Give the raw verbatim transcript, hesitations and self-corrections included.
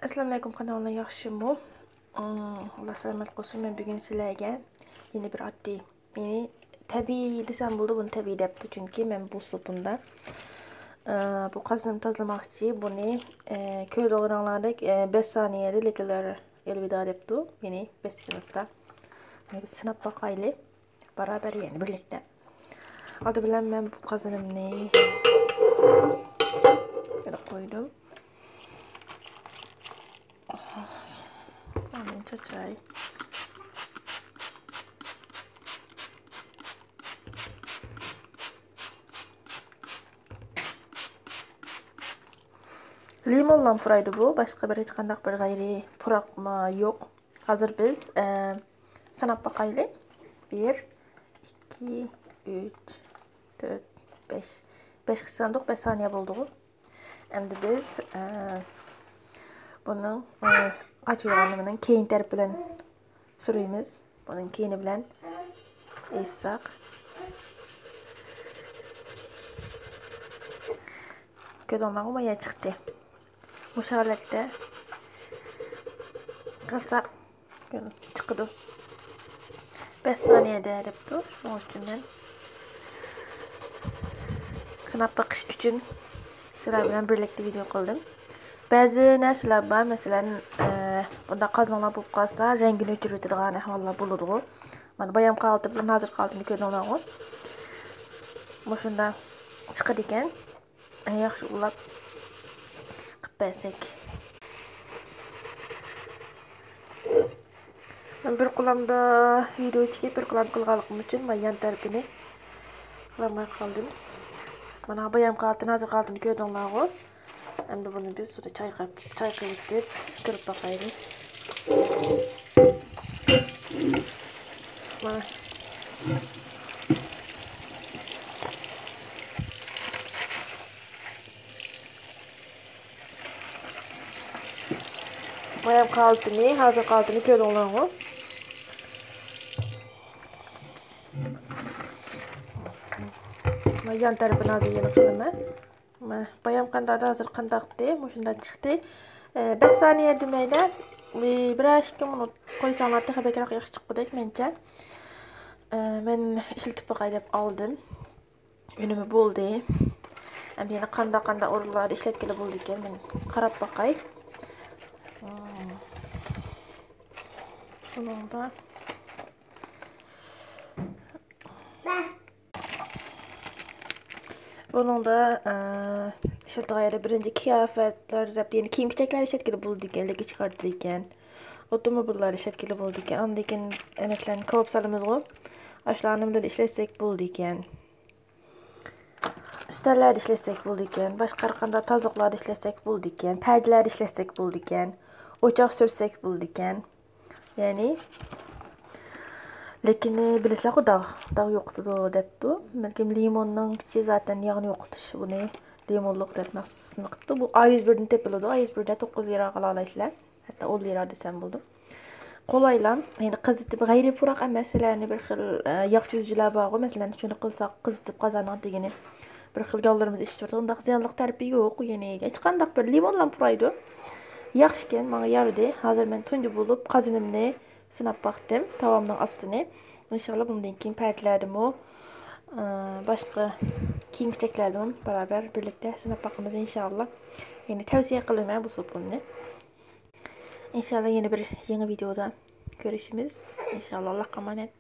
ئەسسالامۇئەلەيكۇم، قانداق ئەھۋالىڭلار، ياخشىمۇ؟ ئىم، ئاللا سالامەت قىلسۇن. مەن بۈگۈن سىلەرگە يەنە بىر ئاددىي، يەنى تەبىئىي دېسەم بولىدۇ، بۇنى تەبىئىي دەپتۇ، چۈنكى مەن بۇ سوپۇندا، ئە، بۇ قازىنىمنى تازىلىماقچى. بۇنى، ئە، كۆرىدىغىنىڭلاردەك، ئە، بەش سانىيەدە لېكىلەر ئەلۋىدا دەپتۇ، يەنى بەش سېكۇنتتا. بۇنى بىر سىناپ باقايلى. بارابەر، يەنى بىرلىكتە. ئالدى بىلەن مەن بۇ قازىنىمنى يەنە قويدۇم. ئاندىن چاچاي. لىمونلام پۇرايدۇ بۇ. باشقا بىر ھېچقانداق بىر غەيرىي پۇراقمۇ يوق. ھازىر بىز، ئە، ساناپ باقايلى. بىر، ئىككى، ئۈچ، تۆت، بەش. بەشكە ساندۇق، بەش سانىيە بولدىغۇ. ئەمدى بىز، ئە، بۇنىڭ، ئە، ئاچىلغان نېمىنىڭ كەينى تەرىپى بىلەن سۈرىمىز. بۇنىڭ كەينى بىلەن ئېيتساق. كۆردۈڭلارمۇ؟ مايا چىقتى. مۇشۇ ھالەتتە قىلساق چىقىدۇ. بەش سانىيەدە دەپتۇ. شۇنىڭ ئۈچۈن مەن سىناپ بېقىش ئۈچۈن سىلەر بىلەن بىرلىكتە ۋىدېئو قىلدىم. بەزى نەرسىلەر بار، مەسىلەن، ئە، بۇنداق قازىنىڭلار بولۇپ قالسا، رەڭگىنى ئۆچۈرۈۋېتىدىغان ئەھۋاللار بولىدىغۇ. مانا بايام قالتى بىلەن ھازىرقى قالتىنى كۆردۈڭلارغۇ. مۇشۇنداق چىقىدىكەن. ياخشى ئۇلاپ قىلىپ بەرسەك. مەن بىر قولامدا ۋىدېو چېكىپ، بىر قولام قىلغانلىقىم ئۈچۈن مانا يان تەرىپىنى قىلالماي قالدىم. مانا بايام قالتىنى، ھازىرقى قالتىنى كۆردۈڭلارغۇ. ئەمدى بۇنى بىز سۇدا چايقاپ، چايقىۋېتىپ كۆرۈپ باقايلى. مانا. بايام قالتىنى، ھازىر قالتىنى كۆردۈڭلارغۇ. مانا يان تەرىپىنى ھازىر يەنە قىلىمەن. مانا بايام قانداقتى، ھازىر قانداقتى، مۇشۇنداق چىقتى. ئە، بەش سانىيە دېمەيلى، بىر ئىككى مىنۇت قويساڭلار تېخى بەكرەك ياخشى چىققۇدەك مەنچە. ئە، مەن ئىشلىتىپ باقاي دەپ ئالدىم. ئۈنۈمى بولدى. ئەمدى يەنە قانداق، قانداق ئورۇنلاردا ئىشلەتكىلى بولىدىكەن، مەن قاراپ باقاي. مم. بۇنىڭدا بۇنىڭدا، ئە، ئىشلىتىدىغان يەردە بىرىنچى قىياپەتلەر دەپ، يەنى كىيىم-كېچەكلەر ئىشلەتكىلى بولىدىكەن، لېكىن چىقىرىدىكەن. ئاپتوموبىللار ئىشلەتكىلى بولىدىكەن. ئاندىن كېيىن، ئە، مەسىلەن، كاۋاپ سالىمىزغۇ. ئاشۇلارنى نېمىلەر ئىشلەتسەك بولىدىكەن. ئۈستەللەردە ئىشلەتسەك بولىدىكەن. باشقا ھەر قانداق تازىلىقلاردا ئىشلەتسەك بولىدىكەن. پەردىلەردە ئىشلەتسەك بولىدىكەن. ئوچاق سۈرسەك بولىدىكەن. يەنى، لېكىن بىلىسىلەرغۇ، داغ، داغ يوقىتىدۇ دەپتۇ. بەلكىم لىموننىڭ كۈچى زاتەن ياغنى يوقىتىش، بۇنى لىمونلۇق دەپ مەخسۇسنى قىپتۇ. بۇ ئا يۈز بىردىن تېپىلىدۇ. ئا يۈز بىردە توققۇز لىراغا ئالالايسىلەر. ھەتتا ئون لىرا دېسەم بولىدۇ. قولايلا، يەنى قىزىتىپ، غەيرىي پۇراق ئەمەس، سىلەرنى بىر خىل، ئە، ياغ چۈزگۈچىلەر بارغۇ، مەسىلەن، شۇنى قىلساق قىزىتىپ قازاننىڭ تېگىنى. بىر خىل گاللىرىمىز ئىششىپ تۇرىدۇ. ئۇنداق زىيانلىق تەرىپى يوق، يەنى ھېچقانداق بىر لىمونلام پۇرايدۇ. ياخشىكەن، ماڭا يارىدى. ھازىر مەن تۇنجى بولۇپ قازىنىمنى سىناپ باقتىم، تاۋامنىڭ ئاستىنى. ئىنشاللا بۇندىن كېيىن پەردىلەردىمۇ، ئە، باشقا كىيىم-كېچەكلەردىمۇ بارابەر بىرلىكتە سىناپ باقىمىز ئىنشاللا. يەنى تەۋسىيە قىلىمەن بۇ سوپۇننى. ئىنشاللا يەنە بىر يېڭى ۋىدېئودا كۆرۈشىمىز. ئىنشاللا، ئاللاھقا ئامانەت.